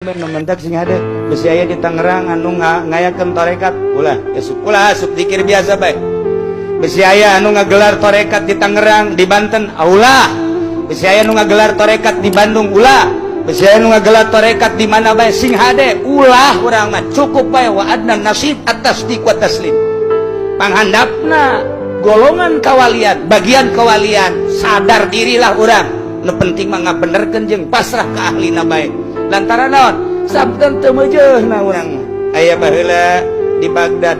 Nu mentak sing hade, bisi aya di Tangerang anu ngayakeun tarekat, ulah asup, ulah asup, zikir biasa bae. Bisi aya anu ngagelar tarekat di Tangerang, di Banten, ulah. Bisi aya anu ngagelar tarekat di Bandung, ulah. Bisi aya anu ngagelar tarekat di mana bae, sing hade, ulah. Urang mah cukup bae wa adnan nasib at-tasdiq wa taslim. Panghandapna golongan kawalian, bagian kawalian, sadar dirilah urang. Nu penting mah ngabenerkeun jeung pasrah ka ahlina bae, lantaran naon? Sabdan teu meujeuhna urang mah. Aya baheula di Baghdad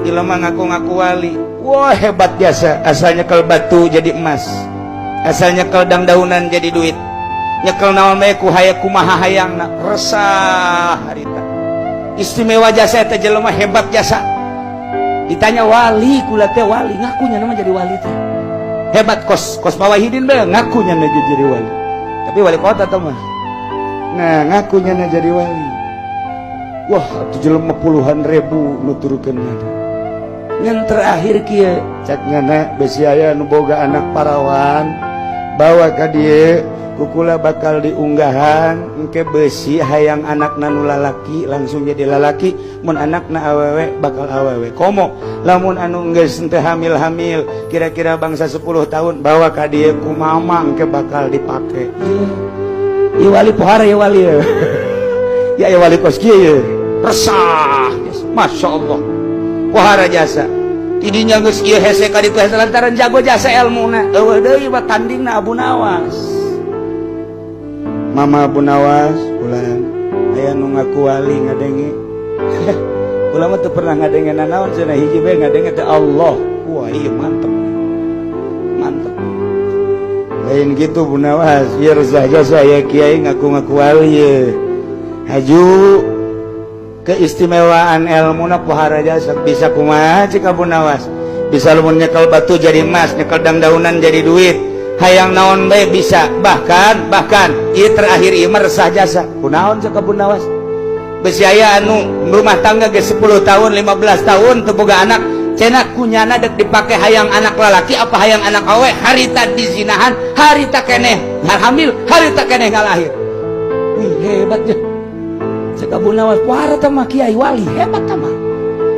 jelema ngaku-ngaku wali. Wah, hebat jasa, asal nyekel batu jadi emas, asal nyekel dang-daunan jadi duit, nyekel naon bae ku haya kumaha hayangna. Resah harita, istimewa jasa eta jelema, hebat jasa. Ditanya, "Wali kula teh, wali," ngakunya nama jadi wali teh hebat, kos kos Mawahidin bae ngakunya na jadi wali, tapi wali kota teh mah. Nah, ngakunya na jadi wali. Wah, atuh jelema puluhan ribu nuturkeun nyana. Yang terakhir kieu cak nyana, "Besi aya nu boga anak parawan, bawa ka dieu ku kula bakal diunggahan. Engke besi hayang anak nu lalaki langsung jadi lalaki, mun anakna awewe bakal awewe. Komo lamun anu geus teu hamil-hamil kira-kira bangsa 10 tahun, bawa ka dieu ku mama, engke bakal dipake." Ieu wali pohara, ieu wali ya ya, ieu wali kos kieu ye. Resah, Masya Allah, pohara jasa. Tidinya geus ieu hese ka ditu hese lantaran jago jasa elmuna. Eueuh deui mah tandingna Abu Nawas. Mama Abu Nawas ulang, "Aya nu ngaku wali ngadenge. Kula mah teu pernah ngadenge nanaon," cenah, "hiji bae ngadenge teh Allah." Wah, iya mantep. Mantep. Lain gitu, Bu Nawas, ieu resah jasa ya kiai ngaku-ngaku wali ye. Haju keistimewaan ilmuna pohara jasa, bisa kumaha cik Abu Nawas? Bisa lamun nyekel batu jadi emas, nyekel dang-daunan jadi duit, hayang naon bae bisa. Bahkan bahkan ieu terakhir ieu mah resah jasa. Kunaon cek Abu Nawas? Besi aya anu rumah tangga ge 10 tahun, 15 tahun teu boga anak, cenah kunyana dek dipake hayang anak lalaki apa hayang anak awe. Harita dizinahan, harita keneh hamil, harita keneh ngalahir. Wih, hebat ya cek Abu Nawas. Wah, mah kiai wali hebat mah,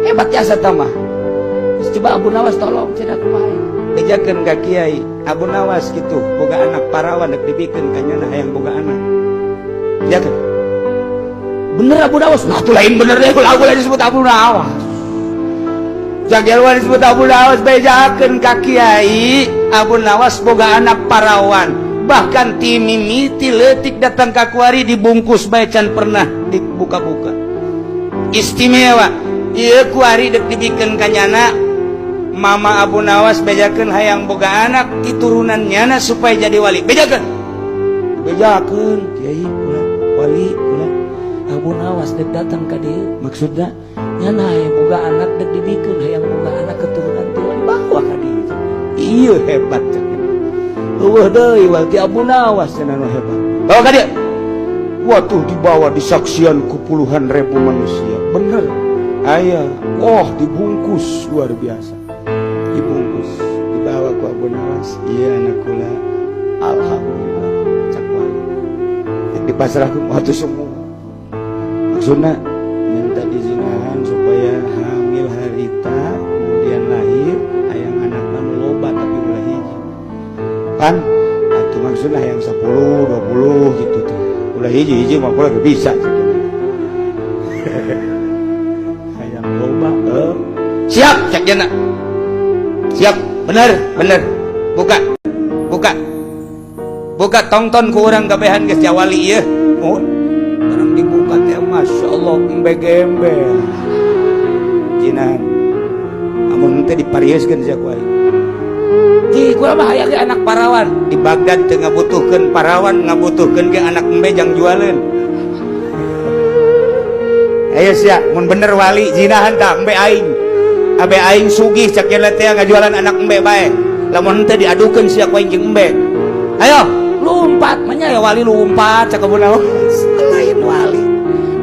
hebat jasa mah. Coba Abu Nawas tolong cenah, kumaha bejakeun ka kiai Abu Nawas gitu, boga anak parawan dek dibikeun ka nyana, hayang boga anak. Ya kan bener Abu Nawas? Nah, tuh lain bener deh kalau disebut Abu Nawas. Jagelwan disebut Abu Nawas, bejakeun ka kiai Abu Nawas boga anak parawan, bahkan ti mimiti leutik datang ka kuari dibungkus bae, can pernah dibuka-buka. Istimewa ieu kuari dek dibikeun ka nyana. Mama Abu Nawas bejakeun hayang boga anak diturunan nyana supaya jadi wali. Bejakeun, bejakeun kiai kula wali kula Abu Nawas dek datang ka dieu, maksudna nyana hayang boga anak dek dibikeun, hayang boga anak keturunan ti wali, bawa ka dieu. Iya, hebat cek. Eueuh deui wali Abu Nawas cenah nu hebat, bawa ka dieu. Waktu dibawa disaksian ku puluhan ribu manusia, bener aya. Oh, dibungkus luar biasa, dibungkus, dibawa ku Abu Nawas. "Iya anak kula, alhamdulillah," cak wali. Dipasrahkan waktu semua, maksudnya minta dizinahan supaya hamil harita kemudian lahir, hayang anak nu loba tapi ulah hiji pan atau maksudnya hayang 10 20 gitu tuh, ulah hiji. Hiji mah kula bisa, hayang loba. Eh. "Siap," cek jana, "siap, bener bener. Buka, buka, buka, tongton ku urang kabehan geus jawali ieu." Oh, barang dibuka teh, Masya Allah, embe gembel jinan. Amun teh dipariuskeun sia ku aing. Di kula mah hayang anak parawan. Di Baghdad teu ngabutuhkeun parawan, ngabutuhkeun ge anak embe jang jualeun. Ayo sia, mun bener wali zinahan tah embe aing. Abe aing sugih cek teh ngajualan anak embe bae. Lamun henteu diadukeun sia ku aing jeung embe. Ayo, lompat manya ya wali, lompat cek Abu Nawas. Lain wali.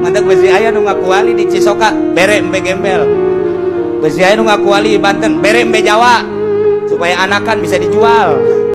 Mantak besi aya nu ngaku wali di Cisoka, bere embe gembel. Besi aya nu ngaku wali di Banten, bere embe Jawa supaya anakan bisa dijual.